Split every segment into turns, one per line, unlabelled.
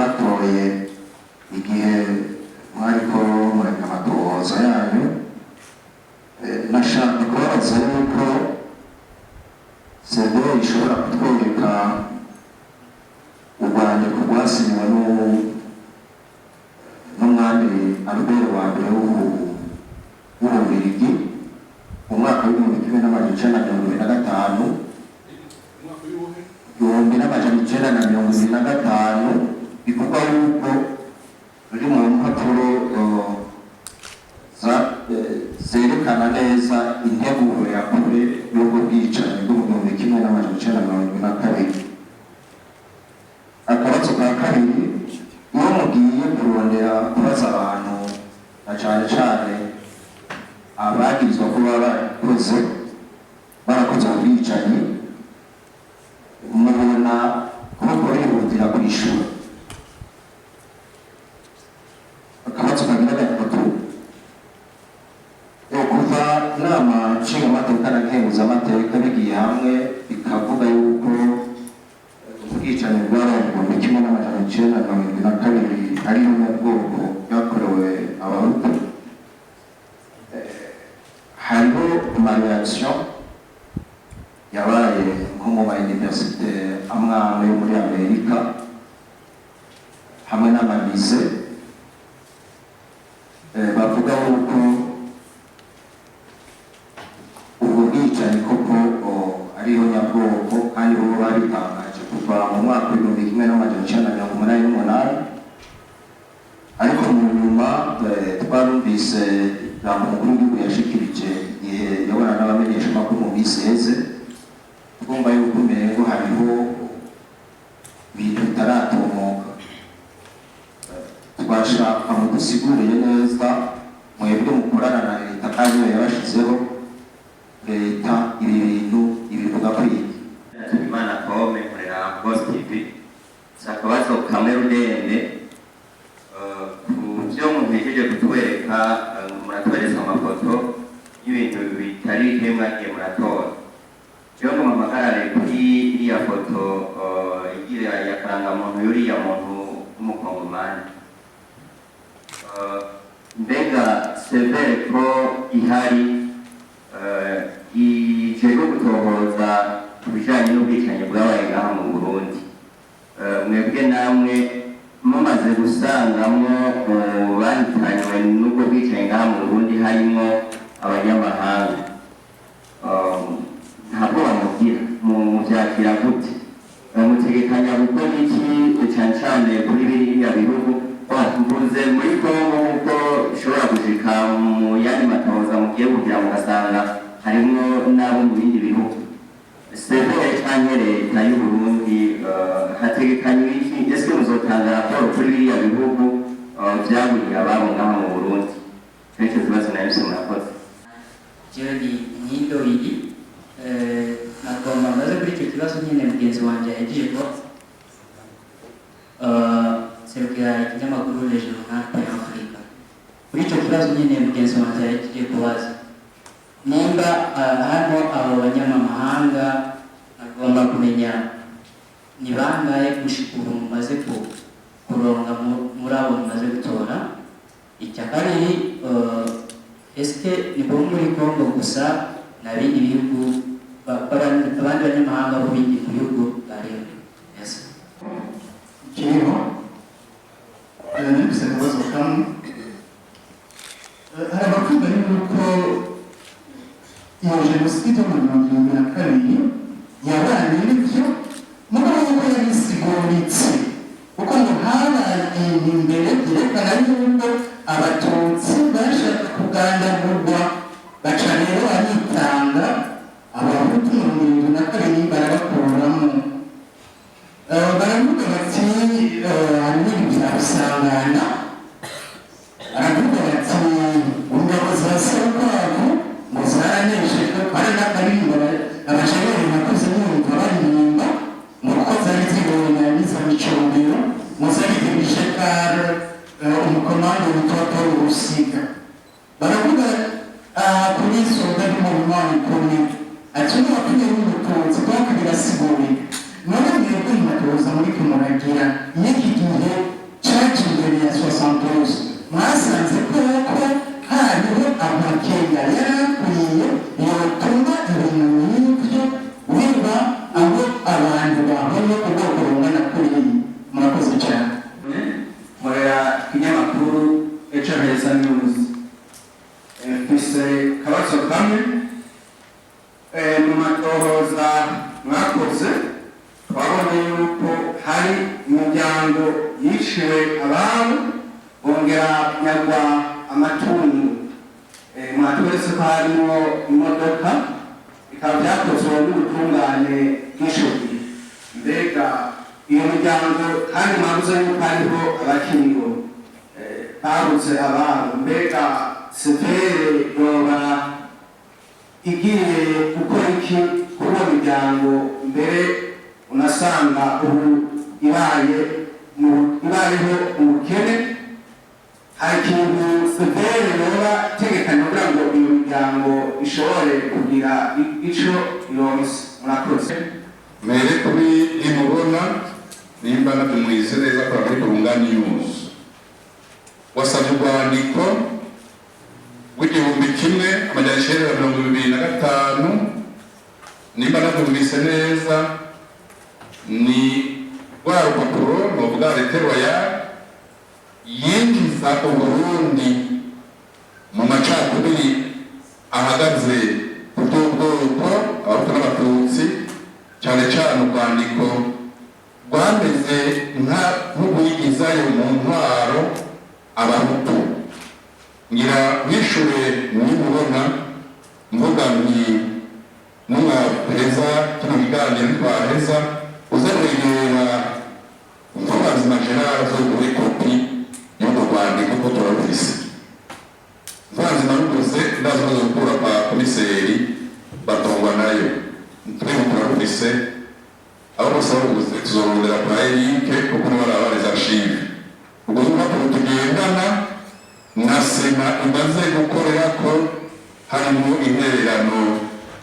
twatoye igihe mwariko muragira amatohoza yanyu. Nashaka kubabaza yuko CVR ishobora kutwereka urwandiko rwasinywe n'umwami Albert wa mbere w'Ububirigi mu mwaka w'1975, 1975, bivugwa yuko ruri mu mpapuro zerekana neza integuro ya kure y'ubwo bwicanyi bwo mu 1972. Akabazo ka kabiri, iyo mugiye kurondera kubaza abantu, na cane cane abagirizwa kuba barakoze ubwicanyi, mubona ko bihutira kwishura? Akabazo kagira gatatu, kuva inama nshingamateka na nkenguzamateka bigiye hamwe bikavuga yuko ubwicanyi bwabaye mu 1972 ari mu bwoko bwakorewe Abahutu, hariho ama réaction yabaye nko mu ma université amwe amwe yo muri Amerika hamwe n'ama lycée, bavuga yuko ubwo bwicanyi koko ariho nyabwoko, kandi bo babitangaje kuva mu mwaka w'1988. Ariko mu nyuma twarumvise ijambo umukuru w'igihugu yashikirije igihe yabona n'abamenyeshamakuru mu minsi iheze, twumva yuko umengo hariho ibintu bitaratomoka. Twashaka mudusigurire neza, mwebwe mukorana na leta kandi iyo yabashizeho leta, ibi bintu ibivuga ko iki?
Imana Pome, nkorera Ghost TV. Si akabazo kamwe rudende ku byo muhejeje kutwereka. Muratwereka amafoto y'ibintu bitari bike mwagiye muratora. Jewe ngo mpagarare kuri iriya foto igira ya karangamuntu y'uriya muntu w'umukongomani. Mbega CVR ko ihari, ijejwe gutohoza ku bijanye n'ubwicanyi bwabaye ngaha mu Burundi, mwebwe namwe mumaze gusangamwo mu bahitanywe n'ubwo bwicanyi ngaha mu Burundi harimwo abanyamahanga, ntabwo bamugira muvyakira gute? Mutegekanya gukora iki cane cane kuri biriya bihugu? Mvuze muri Kongo nk'uko bishobora gushika mu yandi matohoza mugiye kugira mugasanga harimwo n'abo mu bindi bihugu. CVR canke leta y'u Burundi, hategekanywa iki? Ese muzotanga raporo kuri biriya bihugu vyaburiye ababo ngaha mu Burundi? Nico kibazo nari mfise, murakoze.
Jewe ni Nkindo iri. Nagomba mbaze kuri icyo kibazo nyine mugenzi wanjye yahejeje ko serukira ikinyamakuru Le Journal Africa. Kuri icyo kibazo nyine mugenzi wanjye yahejeje kubaza, nimba hano abo banyamahanga, nagomba kumenya ni bangahe gushika ubu mumaze kuronga muri abo mumaze gutora. Icya kabiri, eske ni bo muri Congo gusa na bindi bihugu abandi banyamahanga bo bindi bihugu barimo? Yes.
Kiriho nifise akabazo kamwe. Hari abavuga yuko iyo jenoside yo mu 72 yabaye nivyo, mugabo yuko yari isiguritse, kuko ngo habaye ibintu imbere byerekana yuko Abatutsi bashaka kugandagurwa, baca rero baritanga, Abahutu 72 barabakuramo. Baravuga bati hari n'ibintu bya Rusangana, baravuga bati ingabo za Serukwavu ngo zaraneshejwe, hari n'akaririmbo abajabere nakuze numva baririmba ngo kuko zari zibonye n'iza Micombero, ngo zari dirigées par umukomando witwa Paul Rusiga. Baravuga kuri soldat du mouvement ikomeye ati n'uwatumye n'Umututsi, donc birasiguye. None mwebwe matoza muri kumuragira n'iki gihe? yiciwe ababo, bongera kunyagwa amatungo. Mwatweretse ko harimo imodoka, bikaba byakozwe n'ubutungane bw'ico gihe. Mbega iyo miryango, kandi mwavuze yuko hariho abakiriho babuze ababo, mbega CVR yoba igiye gukora iki kuri uwo miryango, mbere unasanga ubu ibayeho ubukene? Hari ikintu CVR yoba itegekanya kugira ngo iyo miryango ishobore kugira ico ironse? Murakoze.
Mere kuri nimubona nimba nabyumvise neza ko muri Burunga News wasabye urwandiko rw'1925. Nimba nabyumvise neza, ni rwa rupapuro novuga arrêté royal yinjiza Uburundi mu macakubiri ahagaze ku by'ubwoko, Abahutu n'Abatutsi, cyane cyane urwandiko rwameze nk'urwigizayo mu ntwaro Abahutu. Ngira mwishure nimubona mvuga nti nimwaheza kino kiganiro, ntitwaheza uze kwegera Mvubazima Gerard azoguhe kopi y'urwo rwandiko, ko turarufise. Mvubazima ruguze, ndazi umaze gukura kwa komiseri batongwa nayo, turimo turarufise. Abo bose baruguze tuzorondera kwa Eric, kuko nibo barabariza archive. Ubwo rupapuro tugendana na sena imaze gukorera ko harimo intererano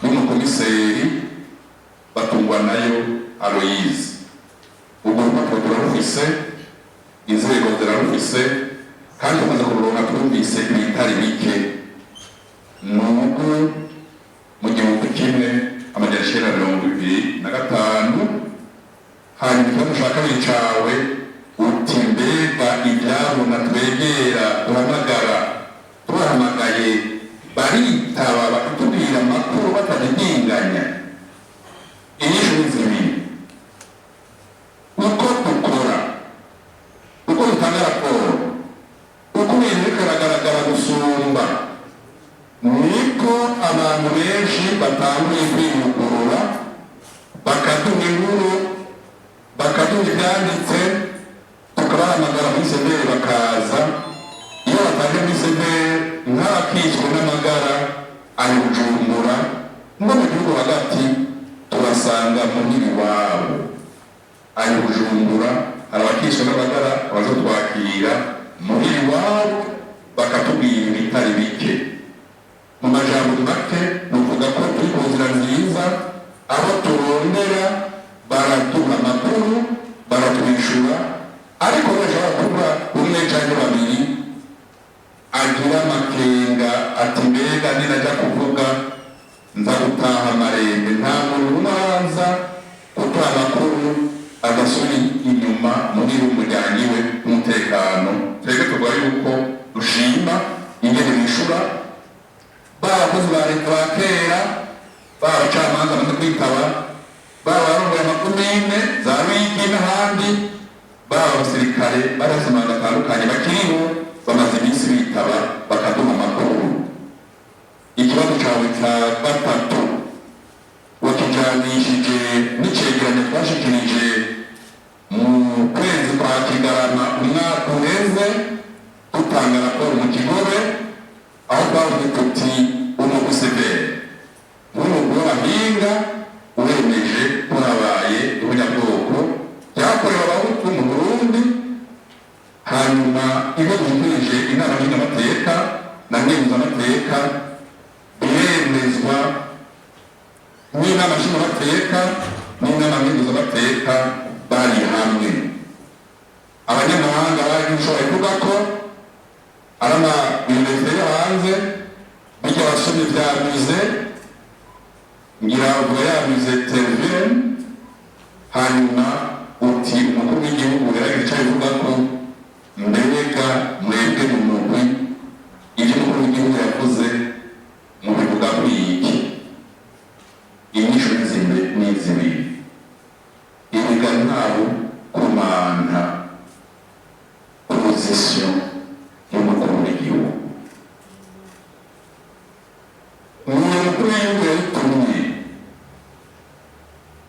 y'umukomiseri Batungwa nayo Aloyize. Ubwo rupapuro turarufise, inzego zirarufise, kandi tumaze kururonka twumvise ibitari bike. Nubwo mu 1925. Hanyuma ikibazo ca kabiri cawe uti: mbega ibyabona twegera duhamagara, tubahamagaye baritaba bakatubwira amakuru batadidinganya? Inyishu ni zibiri. Uko dukora, uko dutanga raporo, uko ibintu biriko biragaragara gusumba, niko abantu benshi batanguye kwiyugurura, bakaduha inkuru, bakaduha ibyanditse, tukabahamagara muri CVR bakaza. Iyo bataje muri CVR, nk'abakitswe n'amagara ari Bujumbura no mu gihugu hagati, tubasanga muhira iwabo. Ari Bujumbura hari abakitswe n'amagara baza twakira muhira iwabo, bakatubwira ibitari bike. Mu majambo make, nuvuga ko turi ku nzira nziza. Abo turondera baraduha amakuru, baratwishyura, ariko bashobora kuba umwe cyangwa babiri agira amakenga ati: mbega ninajya kuvuga nza gutaha amarembe? Nta muntu ubanza kuduha amakuru agasubira inyuma muri umuryango iwe w'umutekano. Twebwe tuvuga yuko dushima ingene bishura, baba abakozi ba leta ba kera, baba abacamanza bamaze kwitaba, baba abarongoye amakomine za Ruyigi n'ahandi, baba abasirikare bari bafite amabanga atandukanye bakiriho, bamaze iminsi bitaba bakaduha amakuru. Ikibazo cyawe cya gatatu wakijanishije n'icegeranyo twashikirije mu kwezi kwa Kigarama umwaka uheze, dutanga raporo mu Kigobe, aho twavuze tuti umugwi CVR nk'umugwi w'abahinga uremeje ko habaye ubunyabwoko byakorewe Abahutu mu Burundi. Hanyuma ibyo dushikirije inama nshingamateka na nkenguzamateka biremezwa n'inama nshingamateka n'inama nkenguzamateka bari hamwe. Abanyamahanga bari bishoboye kuvuga ko ari ama université yo hanze, bijya abasomyi bya musée, ngira ubwo ya musée Tervuren. Hanyuma uti umukuru w'igihugu yaragira icyo abivuga ko. Mbega mwebwe mu mugwi, ibyo umukuru w'igihugu yavuze mubivuga kuri iki? Inyishu ni zibiri. Erega ntawe kumanta. Décision y'umukuru w'igihugu. Niyo mukuru w'igihugu yayitumye.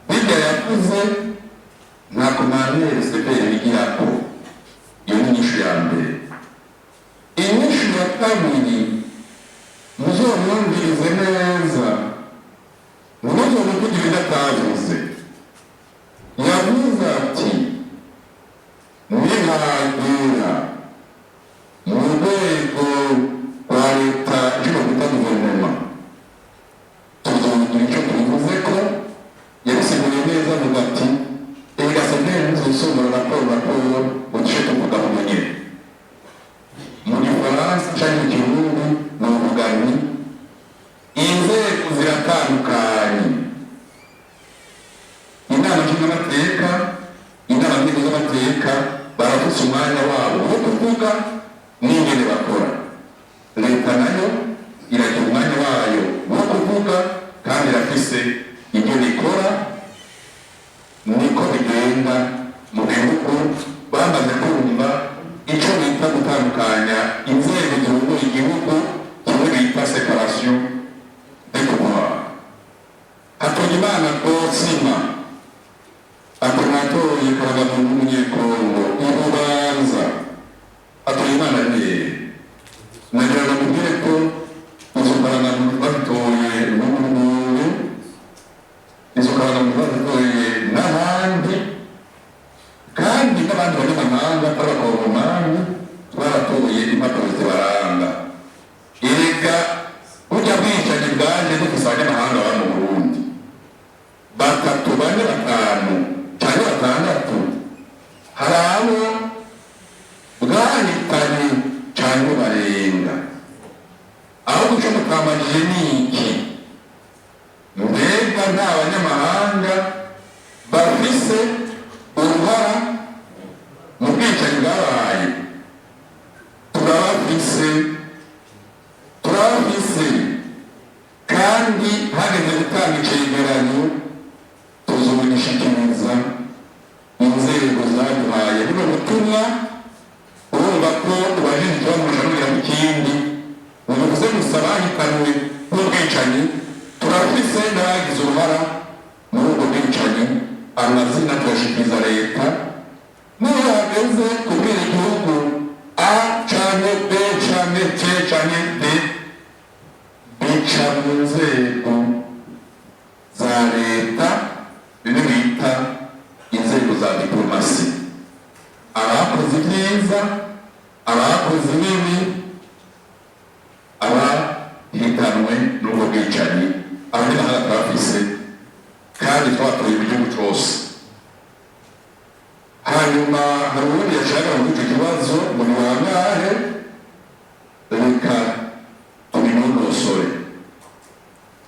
Bijya yavuze, nta commentaire CVR igirako. Iyo ni inyishu ya mbere. Inyishu ya kabiri, muzomwumvirize neza, ntimuzomuvugira ibyo atavuze. Yavuze ati: "Nihagera mu rwego rwa leta, icyo bakwita guverinoma, tuzogira icyo tubivuze." Ko yabisiguye neza, avuga ati: "Erega CVR ntizosomora raporo ngo duce tuvuga mu nyene mu Gifaransa canke mu Kirundi." Novuga nti inzego ziratandukanye: Inama Nshingamateka, Inama Nkenguzamateka, barafise umwanya wabo wo kuvuga n'ingene bakora. Leta nayo iragira umwanya wayo wo kuvuga, kandi irafise ingene ikora. Niko bigenda mu bihugu bamaze kumva ico bita gutandukanya inzego zirongoye igihugu, kimwe bita séparation des pouvoirs. Hatungimana Bosima atonatoye kuragamuntu w'Umunyekongo ibubanza. Hatungimana ni nagira ngo mubwire ko izo karangamuntu bazitoye n'uburundi, izo karangamuntu bazitoye n'ahandi, kandi n'abandi banyamahanga atari Abakongomani twaratoye impapuro zibaranga. Erega burya bwicanyi bwaje dufise abanyamahanga baba mu Burundi batatu, bane, batanu cyangwa batandatu, hari abo bwahitanye cyangwa barenga. Aho guca mutamagije ni iki? Mbega nta banyamahanga bafise uruhara mu bwicanyi bwabaye? Turabafise, turabafise. Kandi hageze gutanga icegeranyo, tuzogishikiriza inzego zaduhaye buno butumwa. Urumva ko ubajije ikibazo mushobora kugira ikindi, ntibivuze gusa bahitanwe n'ubwicanyi, turafise n'abagize uruhara muri ubwo bwicanyi. Amazina tuyashikiriza leta. Niyo hageze kubwira igihugu A canke B canke C canke D, bica mu nzego za leta, bimwe bita inzego za diplomasi. Abakoze ibyiza, abakoze ibibi, abahitanwe n'ubwo bwicanyi, abanyamahanga turabafise kandi twabatoye mu gihugu cose. Hanyuma hari uwundi yashaka muri icyo kibazo ngo ni bangahe. Reka tubinonosore,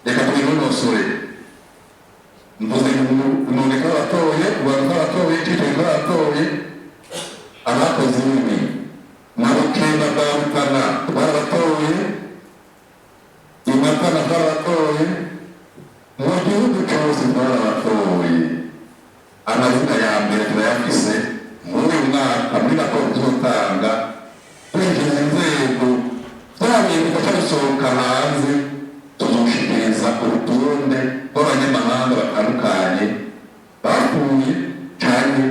reka tubinonosore. Mvuze none ko abatoye, u Rwanda rwaratoye, Cibitoke rwaratoye abakoze ibibi, na Bukemba bwa Rutana twarabatoye, i Matana twarabatoye, mu gihugu cyose twarabatoye. Amazina ya mbere turayafise. Muri uyu mwaka, muri raporo tuzotanga twinjiza inzego, bya bintu bigaca bisohoka hanze, tuzoshikiriza urutonde rw'abanyamahanga batandukanye bapfuye canke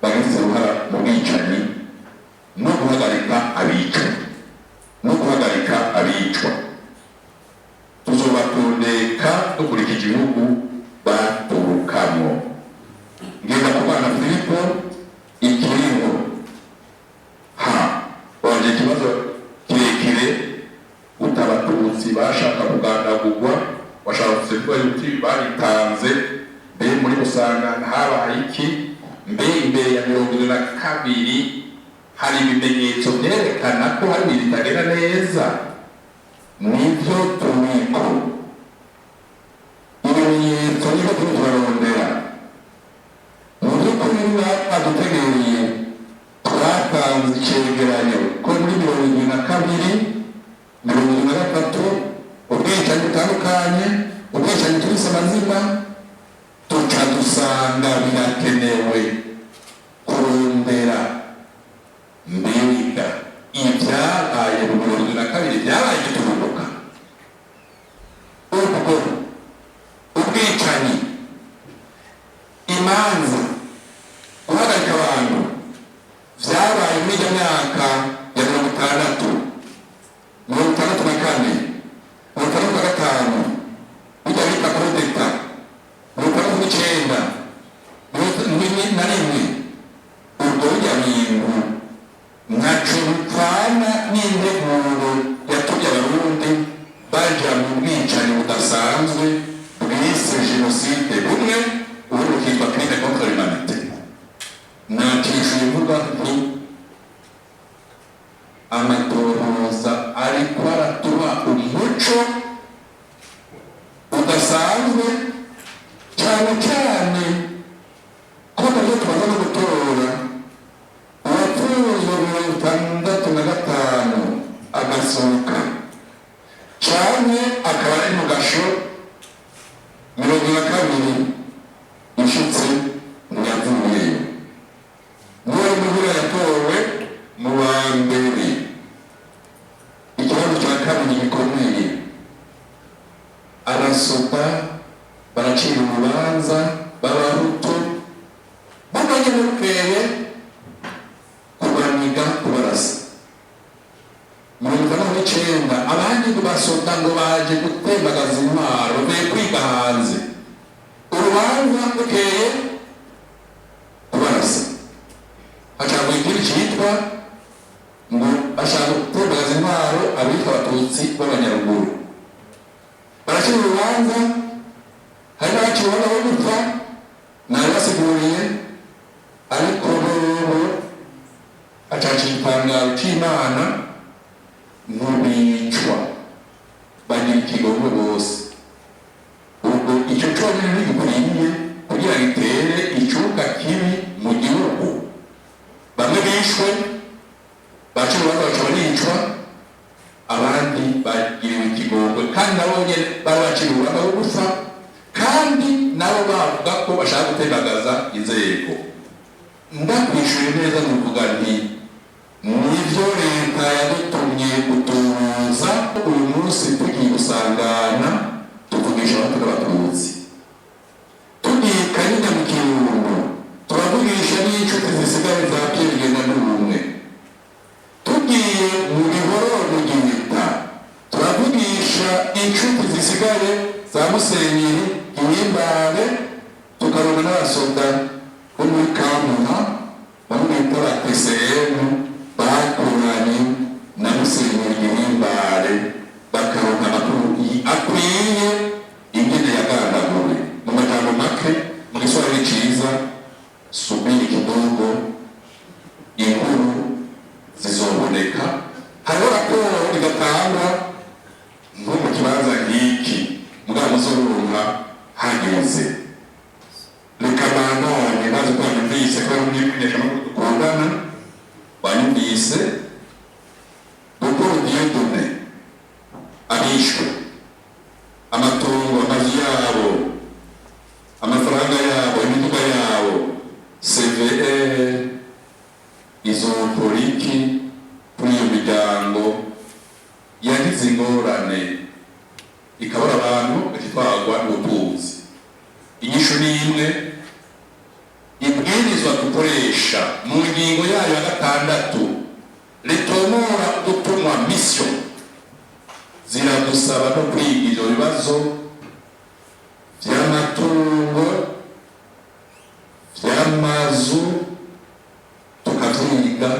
bagize uruhara mu bwicanyi no guhagarika abicwa, no guhagarika abicwa. Tuzobatondeka dukurikije igihugu baturukamo. Ngenda ku bana Filipo ikiriho ha wanje ikibazo kirekire. Utabatutsi bashaka kugandagurwa, washaka kuvuga yuti baritanze, mbe muri Musangana habaye iki? Mbe imbere ya 72 hari ibimenyetso byerekana ko hari ibintu bitagenda neza? Nibyo tubiko ibimenyetso, nibyo turi turarondera. Mu by'ukuri badutegereye, twatanze icegeranyo ko muri 72, 73, ubwicanyi butandukanye, ubwicanyi tubise amazina, tuca dusanga birakenewe kurondera mbega myaka ya 60, 64, 65, bijya bita coup d'état, 69, 71, ubwo bijya bintu ntaco bipfana n'integuro yatumye Abarundi baja mu bwicanyi budasanzwe bwise jenoside bumwe, ubundi bukitwa crime contre l'humanité. Nacishuye mvuga nti amatohoza ariko aratuba umuco udasanzwe, cyane cyane ko nabyo tumaze no gutora uwapfuye 65 agasohoka, canke akaba ari mu gasho 22 ushitse ntiyavuyeyo, niwe muhura yatowe mu wa mbere. Ikibazo cya kabiri gikomeye, abasoda baracira urubanza b'Abahutu bamanye bukeye kubaniga, kubarasa. 69, abandi basoda ngo baje gutembagaza intwaro, bavuye kwiga hanze, urubanza bukeye kubarasa. Hacagwa ikindi cyitwa ngo bashaka gutembagaza intwaro, abitwa Abatutsi b'Abanyaruguru, baracira urubanza, hari n'abaciye urubanza rwo gupfa, nabibasiguriye. Ariko bobo acaca itangazo c'Imana, ntibicwa, bagira ikigongwe bose. Ubwo icyo cyonyine ntigikwiye kugira gitere icuka kibi mu gihugu. Bamwe bishwe, baca urubanza baca baricwa, abandi bagiriwe ikigongwe, kandi nabo nyene bari baciriwe urubanza rwo gupfa, kandi nabo bavuga ko bashaka gutembagaza inzego. Ndakwishuye neza, nuvuga nti nivyo leta yadutumye gutuza. Uyu munsi tugiye gusangana, tuvugisha Abahutu n'Abatutsi. Tugiye Kanyinya mu Kirundo, turavugisha n'inshuti zisigaye za Pierre Ngendandumwe. Tugiye mu Bihororo mu Gihita, turavugisha inshuti zisigaye za Musenyeri Gihimbare, tukarona n'abasoda bo muri Kamuha, bamwe bita ba TCM, bakoranye na Musenyeri Gihimbare, bakaronka amakuru akwiye ingene yagandaguwe. Mu majambo make, mu Giswahili ciza, subiri kidogo, inkuru zizoboneka. Hariho raporo idatangwa nko mu kibanza nk'iki, mugabo muzorunka hageze. Reka bandanye, bazi ko wanyumvise, kubera umumenyeshamakuru dukundana, wanyumvise. Bukuru Dieudonné, abishwe, amatungo, amazu yabo, amafaranga yabo, imiduga yabo, CVR izokora iki kuri iyo miryango yagize ingorane, ikabura abantu, igitwarwa n'ubutunzi? Inyishu ni imwe. Ibwirizwa dukoresha mu ngingo yayo ya 6 ritomora utumwa mission, ziradusaba no kwiga ivyo bibazo vy'amatungo, vy'amazu, tukavyiga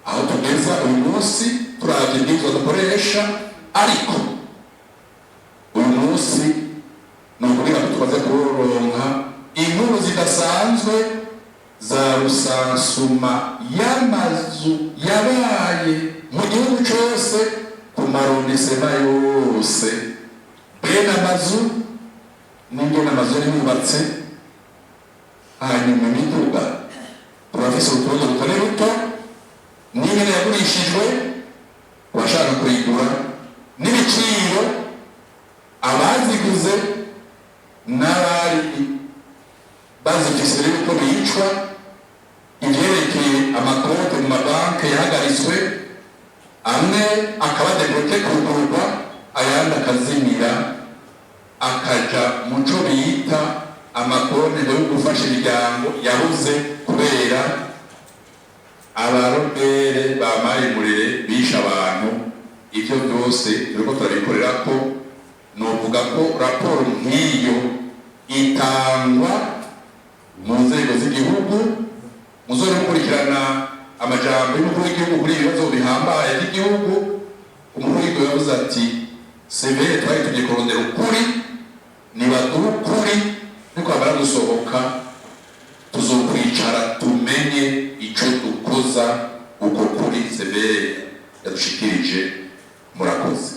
aho tugeza uyu munsi, turavye ibwirizwa dukoresha. Ariko uyu munsi ni ukugira ngo tumaze kuronka inkuru zidasanzwe za recensement y'amazu yabaye mu gihugu cose, ku ma arrondissements yose, bene amazu n'ingene amazu yari yubatse. Hanyuma imiduga, turafise urutonde rutari ruto n'ingene yagurishijwe abashaka kuyigura, n'ibiciro abaziguze n'abari bazifise yuko bicwa, ivyerekeye amakonte mu mabanki yahagaritswe, amwe akaba débloqué kugururwa, ayandi akazimira, akaja mu co bita amakonte yo gufasha imiryango yabuze kubera. Abarobere ba Mayi Mulele bishe abantu, ibyo byose turiko turabikorera ko. Novuga ko raporo nk'iyo itangwa mu nzego z'igihugu. Muzobe mukurikirana amajambo y'umukuru w'igihugu kuri ibi bibazo bihambaye by'igihugu. Umukuru w'igihugu yavuze ati: "CVR twari tugiye kurondera ukuri, nibaduha ukuri, nikwamara gusohoka tuzokwicara tumenye ico dukoza uko kuri CVR yadushikirije." Murakoze.